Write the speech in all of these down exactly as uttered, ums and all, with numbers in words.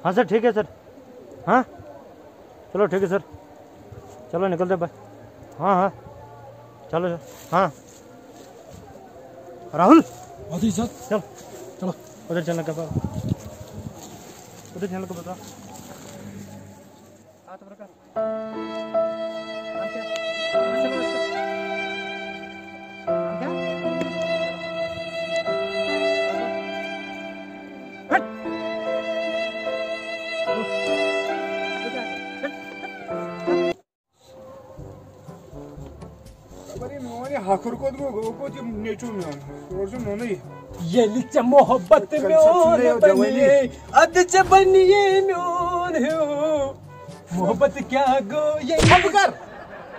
हाँ सर, ठीक है सर। हाँ, चलो ठीक है सर, चलो निकलते हैं भाई। हाँ हाँ, चलो सर। हाँ राहुल, अति सर। चल, चलो। उधर चलने का बता, उधर चलने का बता। خبر یہِ میون یہِ ہکھُر کوٚت گوٚو، گوٚو کوٚت یہِ نیٚچوٗ میون؟ یہِ اوس یہِ نوٚنُے۔ ییٚلہِ ژےٚ محبت کَمہِ ساتہٕ میون ژھٕنلے یہِ جوٲنی؟ بنے، اَدٕ ژےٚ بنے میون ہیوٗ۔ محبت کیٛاہ گوٚو ییٚلہِ؟ ژھۄپہٕ کر۔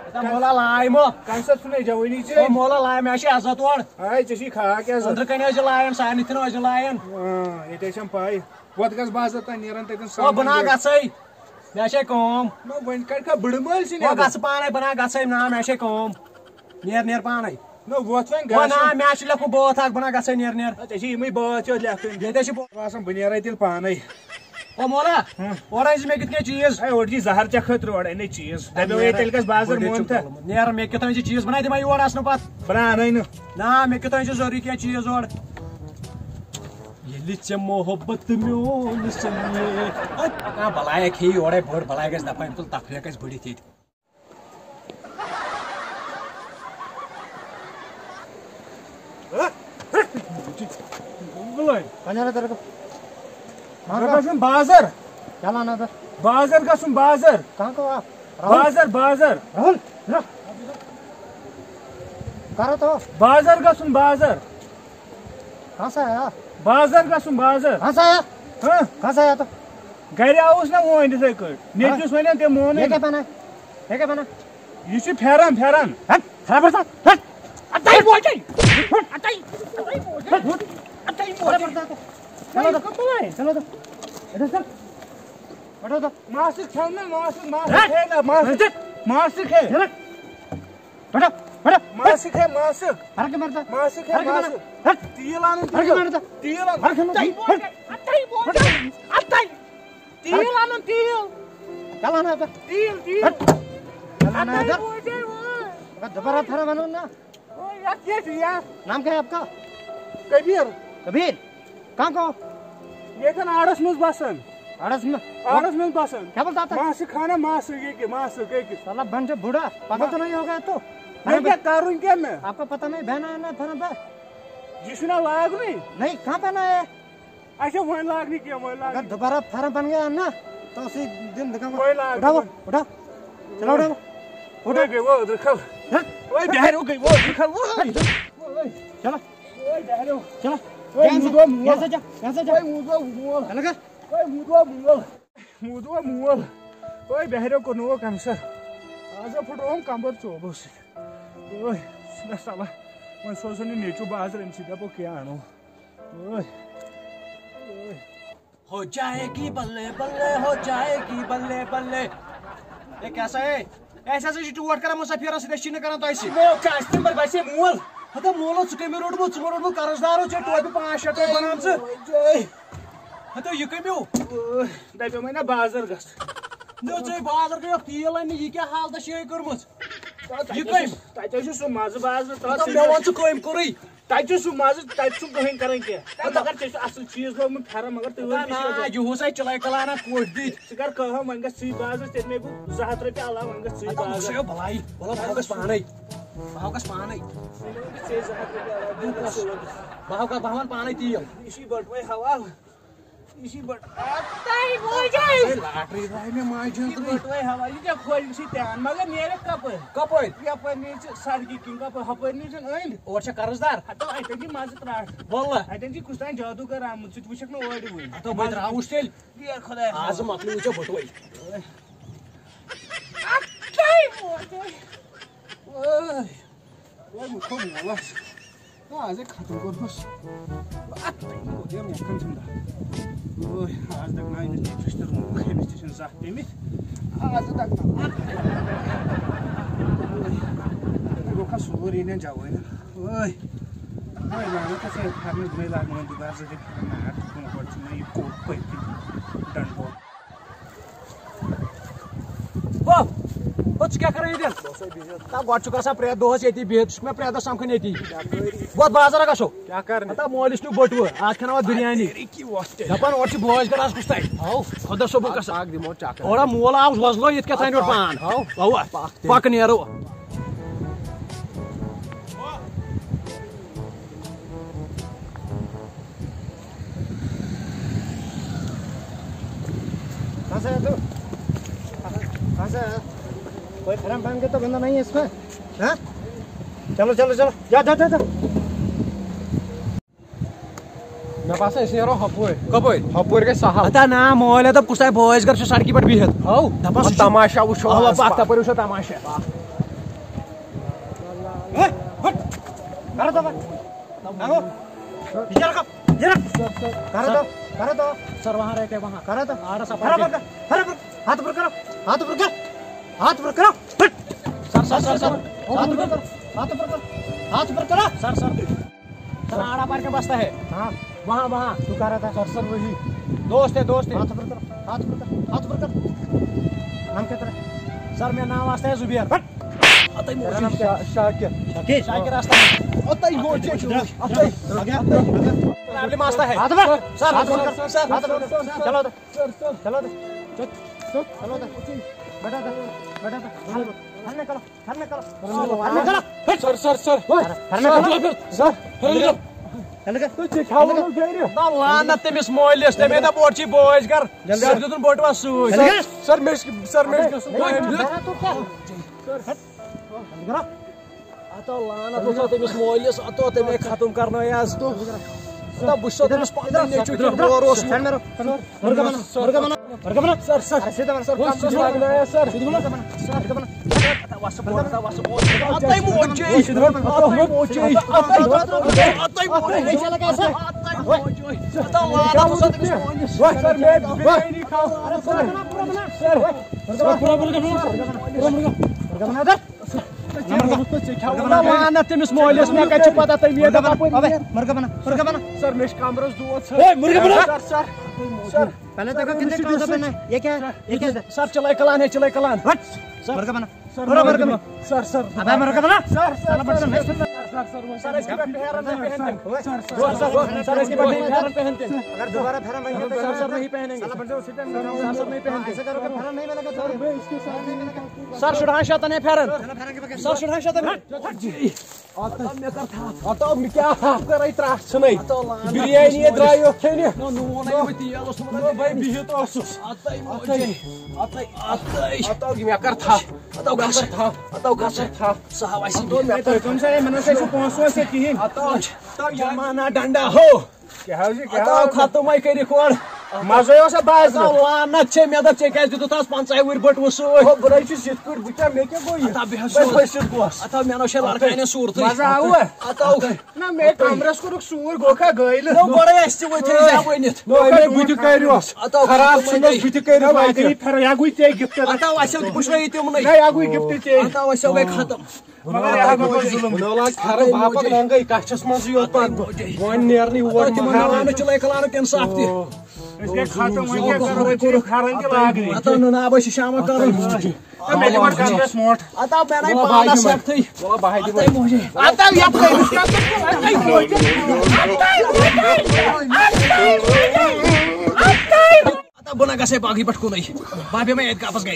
ہتا مولا لایمو۔ کَمہِ ساتہٕ ژھٕنلے جوٲنی ژےٚ؟ او مولا لایمو، مےٚ چھِ عزت اورٕ۔ آے، ژےٚ چھی کھاکھ عزت۔ أنٛدرٕ کَنہِ ٲسۍ لایان، سارنٕے تھن ٲسۍ لایان۔ آ، ییٚتہِ ٲسۍ یِم پَے۔ وۄتھ گژھ بازر تام نیران تَتٮ۪ن او سامان بہٕ نا گٔڑ۔ گژھے۔ مےٚ چھے کٲم۔ نہ، وۄنۍ کَڑکھا بٕڑٕ مٲلۍ سٕنٛدِ او اَتھٕ۔ گژھٕ پانے، بہٕ نا گژھے، نا، مےٚ چھے کٲم۔ نیر، نیر پانے۔ نہ، وۄتھ وۄنۍ او گژھ۔ نا، مےٚ چھُ لیکھُن بٲتھ اکھ، بہٕ نا گژھے، نیر، نیر۔ اَدٕ ژےٚ چھے یِمٕے بٲتھ یوت لیکھٕنۍ۔ ییٚتہِ چھِ بٲتھ۔ باسان بہٕ نیرے تیٚلہِ پانے۔ او مولا، اورٕ أنۍ زِ مےٚ کِتھ کٔنۍ چیٖز؟ اے، اورٕ چھی زہر ژےٚ خٲطرٕ اورٕ اَنے چیٖز۔ دَپیو ہے، تیٚلہِ گژھ بازر، مون تہٕ۔ نیر، مےٚ کِتھ أنۍ زِ چیٖز، بہٕ نا دِمے یور اَژنہٕ پتہٕ۔ بہٕ نا اَنے نہٕ۔ نا، مےٚ کِتھ أنۍ زِ ضروٗری کینٛہہ چیٖز اورٕ۔ ییٚلہِ ژےٚ محبت میون سَمے۔ اَدٕ پَکان بَلایا کھیٚیہِ یورَے بٔڑ، بَلایا گژھِ دَپان، أمۍ تُل تَفریٖق اَسہِ بٔڑِتھ ییٚتہِ۔ بَلایا۔ کہاں جانا تیرے کو؟ کہاں مےٚ کا؟ گژھُن بازر۔ کیا لانا تھا؟ بازر گژھُن، بازر۔ کہاں کو آپ؟ راہُل؟ بازر، بازر۔ راہُل، را۔ کرو تو۔ بازر گژھُن، بازر۔ کہاں سے آیا؟ بازر گژھُن، بازر۔ کہاں سے آیا؟ ہاں؟ کہاں سے آیا تو؟ گرِ آوُس نا وۄنۍ یِتھَے کٲٹھۍ۔ نیٚچوِس وَنیٛوم، تٔمۍ مون یہ نہٕ۔ کیا پہنا ہے؟ یہ کیا پہنا؟ یہِ چھُ پھٮ۪رن، پھٮ۪رن۔ ہٹ، خراب کرتا۔ ہٹ۔ اَتَے بوزے۔ ہٹ، اَتَے، اَتَے بوزے۔ ہٹ۔ اَتَے بوزے۔ خراب کرتا۔ چلو تو۔ چلو تو۔ اٹھو تو۔ اٹھو تو۔ ماسک کھٮ۪و نا، ماسک، ماسک ہٹ۔ کھے نا، ماسک۔ ہٹ۔ ماسک ہے۔ ہٹ۔ بیٹھو، بیٹھو۔ ماسک ہے، ماسک۔ فرق کیا پڑتا؟ ماسک ہے، فرق کیا پڑتا؟ ماسک۔ ہٹ۔ تیل آنن، فرق کیا تیل۔ پڑتا؟ تیل آنن۔ فرق کیا پڑتا؟ ہٹ۔ ہٹ۔ تیل آنن، تیل۔ کیا لانا ہے؟ تیل، تیل۔ ہٹ۔ کیا لانا ہے ادھر؟ اگر دوبارہ پھر بنو نا۔ او، یتھ کیٛاہ چھُ یتھ؟ نام کیا ہے آپ کا؟ کبیر۔ کبیر؟ کہاں کو؟ ییٚتٮ۪ن آڑس منٛز بسان۔ آڑس منٛز؟ آڑس منٛز بسان۔ کیا بولتا تھا؟ ماسک کھانا، ماسک، یہِ کہِ، ماسک، یہِ کہِ۔ سالا بن جا بوڑھا، پاگل تو نہیں ہو گیا تو؟ مےٚ کیٛاہ کرُن کیٛاہ مےٚ؟ آپ کو پتہ نہیں پہنا ہے نا پھیرن پہ؟ یہِ چھُنہ لاگنُے۔ نہیں، کہاں پہنا ہے؟ اچھا، وۄنۍ لاگنہٕ کینٛہہ، وۄنۍ اگر لاگنہٕ۔ دوبارہ پھیرن بن گیا نا، تو اسی دن دکھاؤں گا۔ وۄنۍ لاگنہٕ۔ اٹھاؤ، اٹھاؤ۔ چلو، اٹھاؤ۔ اٹھاؤ۔ وۄنۍ گٔے وۄنۍ أدرٕ کھل۔ ہہ؟ وۄنۍ بہرو گٔے وۄنۍ أدرٕ کھل۔ وۄنۍ۔ چلو۔ وۄنۍ بہرو۔ چلو۔ وۄنۍ یہاں سے، موٗدو مول۔ یہاں سے جا، یہاں سے جا۔ وۄنۍ موٗدو مول۔ چلو گا؟ وۄنۍ موٗدو مول۔ موٗدو مول۔ وۄنۍ بہرو کوٚرنوو کینسل۔ آز ہا پھُٹرووُم کمبر ژوبو سۭتۍ۔ وۄنۍ چھُ مےٚ صلاح، وۄنۍ سوزُن یہِ نیٚچوٗ بازر، أمۍ سۭتۍ دپو کینٛہہ اَنو۔ اوے، اوے۔ ہو جائے گی بلے بلے، ہو جائے گی بلے بلے۔ اے کیسا ہے؟ ایسا سے ٹوٹ کرا مسافر سے دشی نہ کرا تو ایسی۔ مو کاسٹمر بچے مول۔ ہتا مولو ژٕ کٔمۍ روٚٹمُت، ژٕ ما روٚٹمُت قرض دارو ژےٚ ٹوپہِ پانٛژھ شےٚ ٹوپہِ بناوژٕ؟ ہتا یہِ کٔمیو؟ دپیو مےٚ نا بازر گژھ۔ نہ ژےٚ بازر گٔیو تیٖل اننہِ، یہِ کیٛاہ حالتہ چھِ یہِ کٔرمٕژ؟ یہِ کٔمۍ؟ تتہِ حظ چھُ سُہ مزٕ بازر، تتھ مطلب، مےٚ ووٚن ژٕ کٔمۍ کوٚرُے؟ تتہِ چھُ سُہ مزٕ، تتہِ چھُنہٕ کٕہٕنۍ کران کینٛہہ۔ مگر ژےٚ چھُ اصل چیٖز لوگمُت پھیرن، مگر تُہۍ ؤنِو نہ، یہِ چھُ یِہُس ہے چِلے کلانہ کوٹھۍ دِتھ۔ ژٕ کر کٲم، وۄنۍ گژھ ژٕے بازرس، تیٚلہِ مےٚ گوٚو زٕ ہتھ رۄپیہِ علاوٕ، وۄنۍ گژھ ژٕے ہتہ بازر۔ وٕچھو بلاے، وَلہٕ بہٕ ہاوکھ پانَے، بہٕ ہاوکھ پانَے۔ ژےٚ زٕ ہتھ رۄپیہِ علاوٕ، وۄنۍ گژھ ژٕ۔ بہٕ ہاوکھ، بہٕ ہاوَن پانَے تیٖل۔ یہِ چھُے بٔٹوے حوال۔ یہِ چھُے بٔٹ-، اَتَے بوزے۔ ہے، لاٹری درٛاے مےٚ ماجہِ یہِ ہٕنٛز۔ بٔٹوے حوال، یہِ کیٛاہ کھوجہِ، یہِ چھُے تیان۔ مگر نیرَکھ کَپٲرۍ؟ کَپٲرۍ؟ یَپٲرۍ نیرِ ژٕ سڑکہِ کِنۍ، کَپٲرۍ؟ ہُپٲرۍ نیرِ ژٕ أنٛدۍ۔ اورٕ چھا قرض دار؟ ہَتو، اَتٮ۪ن چھِ مَزٕ ترٛٹھ۔ واللہ۔ اَتٮ۪ن چھِ کُس تام جادوٗگر آمُت، سُہ تہِ وٕچھَکھ نہٕ اورٕ وٕنہِ۔ ہَتو، بہٕ ترٛاوُس تیٚلہِ۔ بیٚہہ خۄدایَس حوالہٕ۔ آز مۄکلہِ وٕچھو بٔٹوے۔ اَتَے بوزے۔ وۄنۍ وٕچھو مولس۔ نہ، آز ہے ختم کوٚرمس۔ اَتھ تہِ گوٚو تٔمۍ وۄتھان چھُنہٕ دَہ۔ اوے، آز دَگناو أمِس نیٚچوِس تہِ روٗح، أمِس تہِ چھُنہٕ زانٛہہ پیٚمٕتۍ۔ آز دَگناو اَتھ۔ اوے، أمۍ روٚکھا سورُے یِنہٕ جوٲنۍ۔ اوے۔ وۄنۍ لاگو تہٕ ژےٚ پھٮ۪رنَس، وۄنۍ لاگہٕ وۄنۍ دُبارٕ زٕ تہِ پھٮ۪رن، نار چھُ برونٛہہ، گۄڈٕ چھُ مےٚ یہِ کوٚت پٔتۍ کِنۍ ڈنڈٕ وول۔ ہو، ہو، ژٕ کیٛاہ کران ییٚتٮ۪ن؟ نہ، گۄڈٕ چھُکھ آسان پرٛٮ۪تھ دۄہَس ییٚتی بِہِتھ، ژٕ چھُکھ مےٚ پرٛٮ۪تھ دۄہ سَمکھان ییٚتی۔ وۄتھ بازر ہا گژھو۔ کیٛاہ کرنہِ؟ ہتا مٲلِس نیوٗ بٔٹوٕ، آز کھٮ۪ناوان بِریانی۔ دَپان اورٕ چھِ بوج گَرٕ آز کُس تَتہِ؟ ہاو۔ خۄدا صٲبُن قسم۔ پَکھ دِمو چَکر۔ اورا مول آو وۄزلٲیِتھ کیٛاہ تام یورٕ پان۔ ہاو۔ اَوا۔ پَکھ تیٚلہِ۔ پَکھ نیرو۔ कहाँ से आया तू? कहाँ से आया? कोई फरम पहन के तो बंदा नहीं है इसमें। हाँ? चलो, चलो, चलो। जा, जा, जा, जा। مےٚ باسان، أسۍ نیرو ہۄپٲرۍ۔ کَپٲرۍ؟ ہۄپٲرۍ گژھِ سہل۔ ہتا نا، مول ہتا کُس تام بوج گھر چھُ سڑکہِ پٮ۪ٹھ بِہِتھ۔ ہاو۔ دَپان سُہ چھُ، دَماشا وٕچھو اَوا، آز پَکھ پَتہٕ۔ تَپٲرۍ وٕچھو تَماشا۔ ہے، ہٹ۔ کَر دَبا۔ اَہو۔ یہِ رَکھ، یہِ رَکھ۔ کَر دَبا، کَر دَبا۔ سر، وہاں رہتے، وہاں۔ کَر دَبا۔ آڑا سا کَر دَبا، کَر دَبا۔ ہاتھ اوپر کرو، ہاتھ اوپر کر۔ ہاتھ اوپر کرو۔ ہٹ۔ سر، سر، سر، سر۔ ہاتھ اوپر کرو، ہاتھ اوپر کرو۔ ہاتھ اوپر کرو۔ سر، سر۔ سر، آڑا پار کے بستا ہے۔ کہاں؟ وہاں، وہاں۔ تو کہاں رہتا ہے؟ سر، سر، وہی۔ دوست ہے، دوست ہے۔ ہاتھ اوپر کر، ہاتھ اوپر کر، ہاتھ اوپر کر۔ نام کیا تیرا؟ سر، میرا نام آستا ہے زبیر۔ ہٹ۔ اتائی تیرا نام موجود۔ کیا؟ شا-، شاکر۔ شاکر۔ شاکر آستا ہے۔ اتائی موجود۔ اتائی۔ آگے، آگے۔ پرابلم آستا ہے۔ ہاتھ اوپر۔ سر، ہاتھ اوپر کر۔ سر، ہاتھ اوپر کر۔ چلو ادھر۔ سر، سر۔ چلو ادھر۔ چلو ادھر۔ بیٹا ادھر۔ بیٹا ادھر۔ ہم نے کرو۔ سر، سر، سر۔ سر، سر، سر۔ سر۔ تُہۍ چھِو کھٮ۪وان گرِ؟ نہ، لعنت تٔمِس مٲلِس، تٔمۍ دوٚپ اورٕ چھِ بٲج گَر۔ جلدی۔ سر، دیُتُن بٔٹوَس سۭتۍ۔ جلدی۔ سر، مےٚ چھِ، سر، مےٚ چھِ گژھُن۔ جلدی۔ ہتو لعنت اوس تٔمِس مٲلِس، ہتو تٔمۍ ختم کرنٲے آز۔ ہتو بہٕ چھُسو تٔمِس پننُے نیٚچوٗ کِنہٕ مور اوس۔ مرغا بنا، مرغا بنا، مرغا بنا۔ سر، سر۔ سیدھا بنا، سر۔ سر، سر۔ سیدھا بنا۔ سر، سیدھا بنا۔ ہتا وسہٕ بۄن، ہتا وسہٕ بۄن۔ ہتاے موجی۔ ہتاے موجی۔ ہتاے موجی۔ ہتاے موجی۔ ہتا لعنت اوس تٔمِس مٲلِس۔ سر، مےٚ بِریانی کھاو۔ سر، سر۔ لعنت تٔمِس مٲلِس، مےٚ کَتہِ چھِ پتہ تٔمۍ یہِ دَپان۔ مرغا بنا، مرغا بنا۔ سر، مےٚ چھِ کمرس دود، سر۔ ہے، مرغا بنا۔ سر، سر۔ سر۔ پہلے دیکھو کتنے کم پہنا ہے۔ یہ کیا ہے؟ یہ کیا ہے؟ سر، چلائے کلان ہے، چلائے کلان۔ ہٹ۔ سر۔ مرغا بنا۔ سر، مرغا بنا۔ سر، سر۔ ابے مرغا بنا۔ سر، سر، سر۔ سر، سر، سر، اس کے بعد پھیرن نہیں پہنتے۔ سر، سر، سر، اس کے بعد نہیں پھیرن پہنتے۔ اگر دوبارہ پھیرن پہنتے تو سر، سر، نہیں پہنیں گے۔ سر، سر، نہیں پہنتے۔ ایسا کرو کہ پھیرن نہیں ملے گا تو۔ سر، شُراہن شیٚتن ہے پھیرن۔ سر، شُراہن شیٚتن ہے۔ ہتو مےٚ کر تھپھ۔ ہتو مےٚ کیٛاہ تھپھ کٔرٕے ترٛٹھ ژھٕنٕے۔ ہتو لعنت بِریانی اوس درٛاے یوت کھیٚنہِ۔ نہ نوٗن ہے، بہٕ تیل اوس نہٕ لگان۔ بہٕ بِہِتھ اوسُس۔ ہتَے موجی۔ ہتَے۔ ہتَے۔ ہتو مےٚ کر تھپھ۔ ہتو گژھ۔ ہتو گژھ۔ ہتو آسہِ۔ ہتو مےٚ کر۔ تُہۍ کٕم سا، یِمن ہسا چھُ پونٛسہٕ وونٛسہٕ کِہیٖنۍ۔ ہتو۔ ہتو جمانہ ڈنڈا ہو۔ کیٛاہ حظ یہِ، کیٛاہ ہتو حظ؟ ختم ہے کٔرِکھ اورٕ۔ مزے اوسا بازرٕ؟ ہتو لعنت چھے، مےٚ دوٚپ ژےٚ کیٛازِ دیُتُتھ آز پنٛژاہ وُہٕرۍ بٔٹوٕ سۭتۍ؟ ہو، بہٕ نَے چھُس یِتھ پٲٹھۍ، بہٕ کیٛاہ، مےٚ کیٛاہ گوٚو یہِ؟ ہتا بیٚہہ بہٕ سیوٚد۔ پھٔسِتھ گوس۔ ہتا مےٚ نہ چھے لڑکہٕ انہِ صوٗرتٕے۔ مزٕ آوٕ؟ ہتو۔ نہ، مےٚ کمرس کوٚرُکھ سوٗر، گوٚو کھا گٲلۍ؟ نو، گوٚو کھا گۄڈے اَسہِ تہِ وۄنۍ تھٲے زِ۔ ؤنِتھ۔ نو، ہے، بہٕ تہِ کریوس۔ ہتا خراب وۄنۍ ژھٕنُس، گٔے۔ بہٕ تہِ کریوس ہتا وۄنۍ اَتہِ۔ گٔے پھر-، یا گوٚو ژےٚ گفٹ۔ ہتا اَسہِ تہِ پُشرٲیِو تِمنٕے۔ نہ، یا گوٚو گفٹ ژےٚ۔ ہتا اَسہِ گٔے ختم۔ مگر یہِ ہا گوٚو پَتہٕ ظُلُم۔ بہٕ نہ لاگہٕ پھٮ۪رن، بہٕ ہا پَکہٕ لنٛگٕے، کَچھَس منٛزٕے یوت پَکہٕ بہٕ۔ وۄنۍ نیرنٕے اور تِمَن مہراز۔ ناو نہٕ چِلَے کَلانُک اِنصاف تہِ۔ أسۍ گٔے ختم، وۄنۍ کیٛاہ کَرو، وۄنۍ چھِ یِم پھٮ۪رن تہِ لاگنٕے۔ ہَتو نُنہٕ آبَے چھِ شامَن کَرُن۔ ہَتو مےٚ دِوان کَمرَس موٹ۔ ہَتو مےٚ نَے وَلہٕ بہٕ ہاے پانَس دِمَے۔ ہٮ۪تھٕے۔ وَلہٕ بہٕ ہاے دِمَے۔ ہَتَے موجی۔ ہَتَے یَپٲرۍ۔ ہَتَے موجی۔ ہَتَے۔ ہتا بہٕ نہ گژھے باغی پٮ۪ٹھ کُنُے۔ بہٕ بیٚہمے ییٚتہِ کَپَس گرِ۔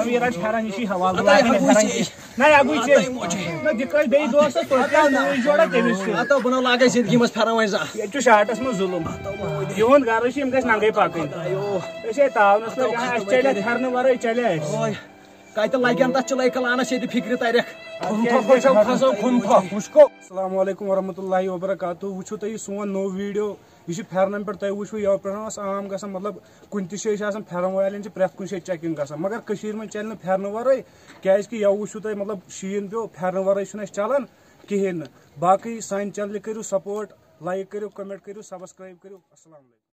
یہِ رَٹہِ پھٮ۪رَن، یہِ چھُے حوالہٕ۔ ہتا یہِ ہَتُے ژےٚ۔ نہ، یہِ ہَتُے موجی۔ نہ، دِکھ ٲسۍ بیٚیہِ دوستَس، توتہِ کیٛاہ نوٗنۍ جوڑا تٔمِس سۭتۍ۔ ہتا بہٕ نہ لاگے زِندگی منٛز پھٮ۪رَن وۄنۍ زانٛہہ۔ ییٚتہِ چھُ شاٹَس منٛز ظُلُم۔ یِہُنٛد گرٕ چھُ، یِم گژھِ ننٛگَے پَکٕنۍ۔ أسۍ ہے تاونَس پٮ۪ٹھ، اَسہِ چلہِ اَتھ پھٮ۪رنہٕ وَرٲے، چلہِ اَسہِ۔ کَتہِ لَگن تَتھ چِلَے کَلانَس ییٚتہِ فِکرِ تَرٮ۪کھ؟ کھُن پھۄکھ چھَو کھَسان، کھُن پھۄکھ۔ وٕچھ کو۔ السلام علیکم ورحمۃ اللہ وبرکاتہ۔ وٕچھِو تُہۍ یہِ سون نوٚو ویٖڈیو۔ یہِ چھُ پھٮ۪رنَن پٮ۪ٹھ، تۄہہِ وٕچھِو یَوٕ پٮ۪ٹھ اوس عام گژھان، مطلب، کُنہِ تہِ جایہِ چھِ آسان پھٮ۪رَن والٮ۪ن چھِ پرٛٮ۪تھ کُنہِ جایہِ چیکِنٛگ گژھان، مگر کٔشیٖرِ منٛز چَلہِ نہٕ پھٮ۪رنہٕ وَرٲے، کیٛازِکہِ یَوٕ وٕچھِو تۄہہِ، مطلب، شیٖن پیوٚو، پھٮ۪رنہٕ وَرٲے چھُنہٕ اَسہِ چَلان کِہیٖنۍ نہٕ۔ باقٕے سانہِ چَنلہِ کٔرِو سپوٹ، لایِک کٔرِو، کَمٮ۪نٛٹ کٔرِو، سبسکرایب کٔرِو۔ السلام علیکم۔